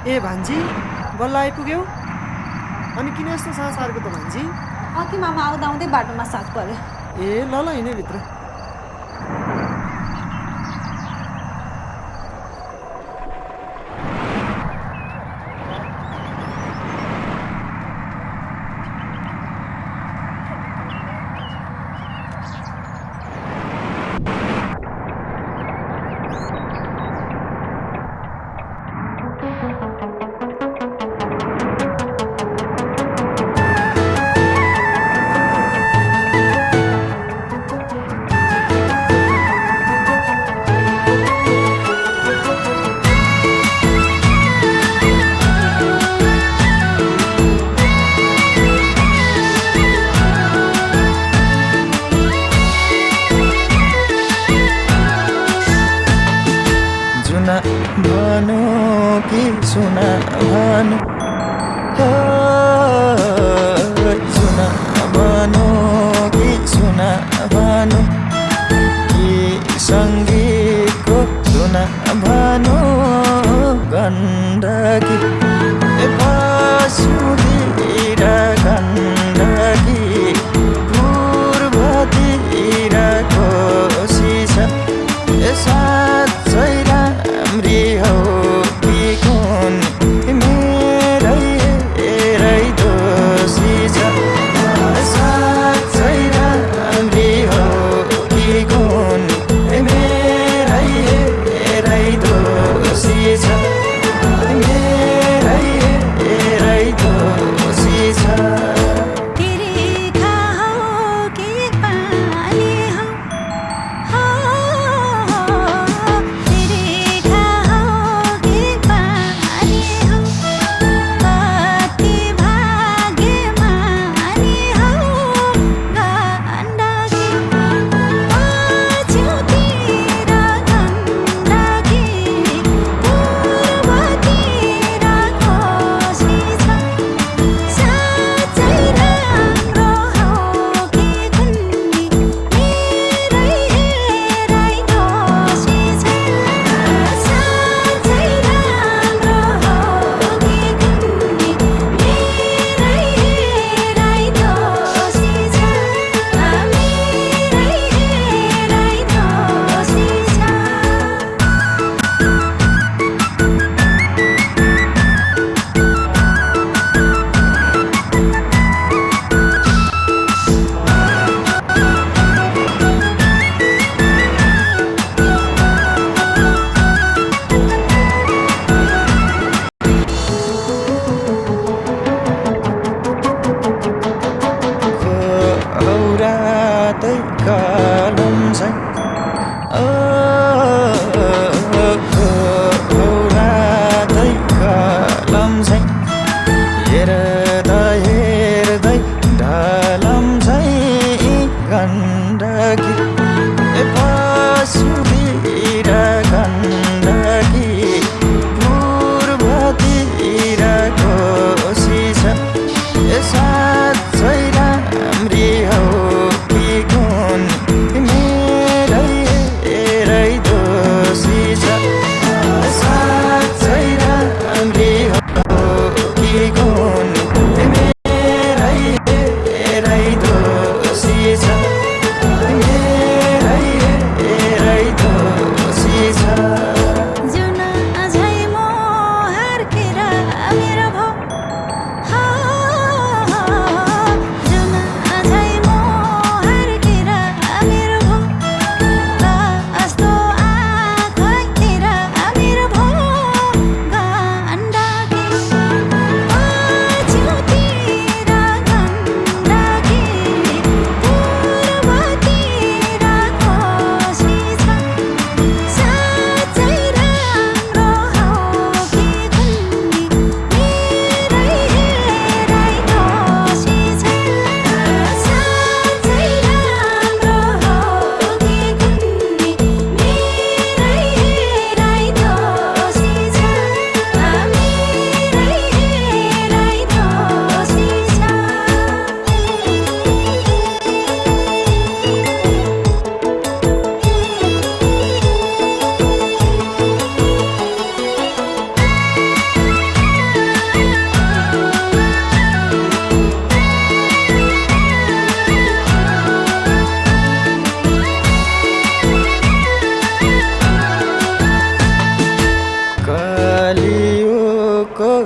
ए भान्जी, बल्ल आइपुग्यौ? अनि किन यस्तो सास आर्को त भान्जी? अघि मामा आउँदा आउँदै बाटोमा साथ पर्यो। ए ल ल हिँडे भित्र। जुना भानु कि सुना भानु हो, जुना भानु कि सुना भानु, कि सङ्गीतको सुना भानु गण्डकी बाँसुरी र गण्डकी पूर्वतिर कोसी छ साँच्चै राम्री हौ कि कुन मेरै दोषी छ साँच्चै राम्री हौ कि कुन मेरै दोषी छ मेरै दोषी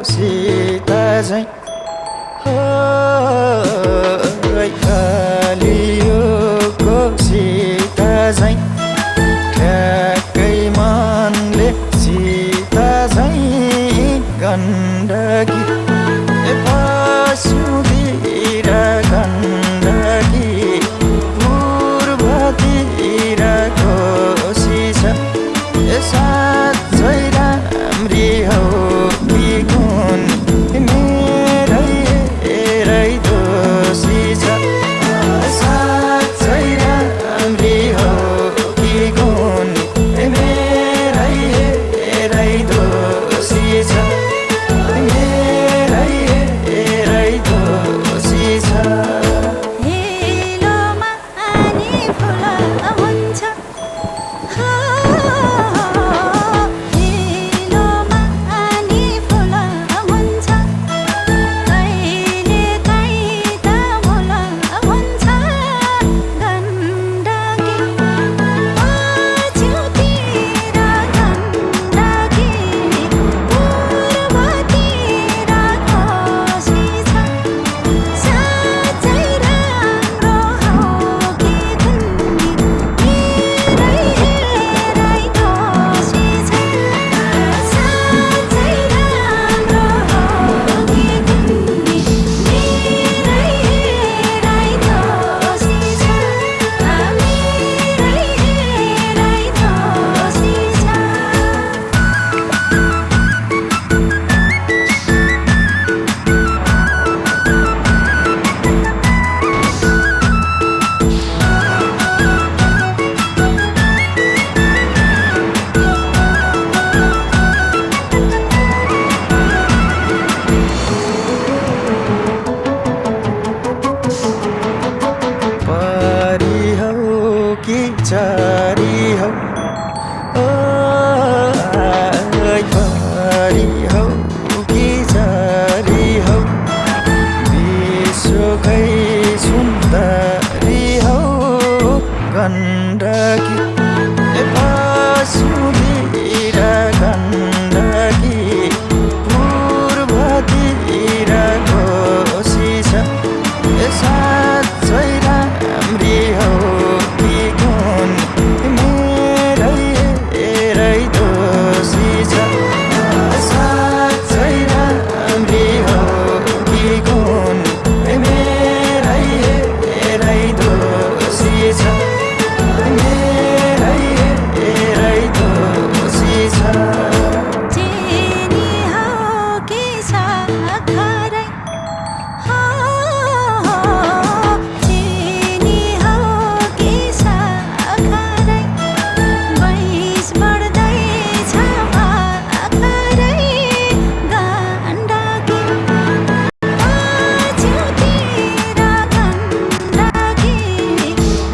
सीता झैं कलियुगको सीता झैं ठ्याक्कै मनले सीता झैं गण्डकी पशुतिर गण्डकी पूर्वतिर कोशी छ साँच्चै राम्री हौ कि कुन मेरै दोषी छ साँच्चै राम्री हौ कि कुन मेरै दोषी छ मेरै दोषी छ हेलोमा आनी फुल हुन्छ हेलोमा आनी फुल हुन्छ कहिले काहीँ त मुल हुन्छ गण्डकी पछितिर गण्डकी पूर्वतिर कोशी छ साँच्चै राम्रो हौ कि कुन्नी मेरै दोषी छ साँच्चै राम्रो हौ कि कुन्नी मेरै दोषी छ मेरै दोषी छ परी हौ कि चरी हौ परी हौ कि चरी हौ विश्वकै सुन्दरी हौ गण्डकी पशुतिर गण्डकी पूर्वतिर कोशी छ साँच्चै राम्री हौ कि कुन मेरै दोषी छ साँच्चै राम्री हौ कि कुन मेरै दोषी छ मेरै दोषी छ चेनी हौ कि साखरै चेनी हौ कि साखरै वयस बढ्दैछ भर्खरै गण्डकी पछितिर गण्डकी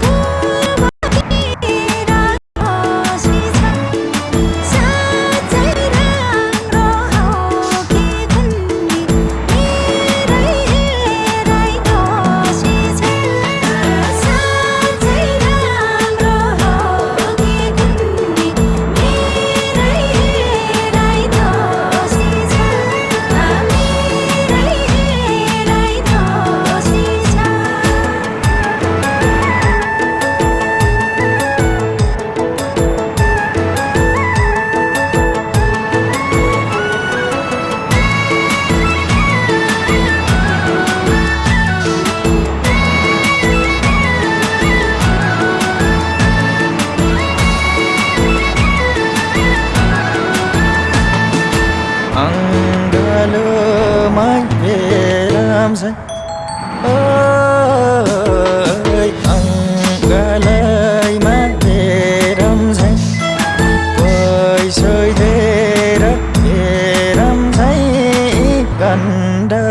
पूर्वतिर कोशी छ साँच्चै राम्रो हौ कि कुन्नी मेरै दोषी छ साँच्चै राम्रो हौ कि कुन्नी मेरै दोषी छ मेरै दोषी छ अङ्गालोमै बेराम झैं अङ्गालैमा बेराम झैं पैसै दिएर बेराम झैं गण्डकी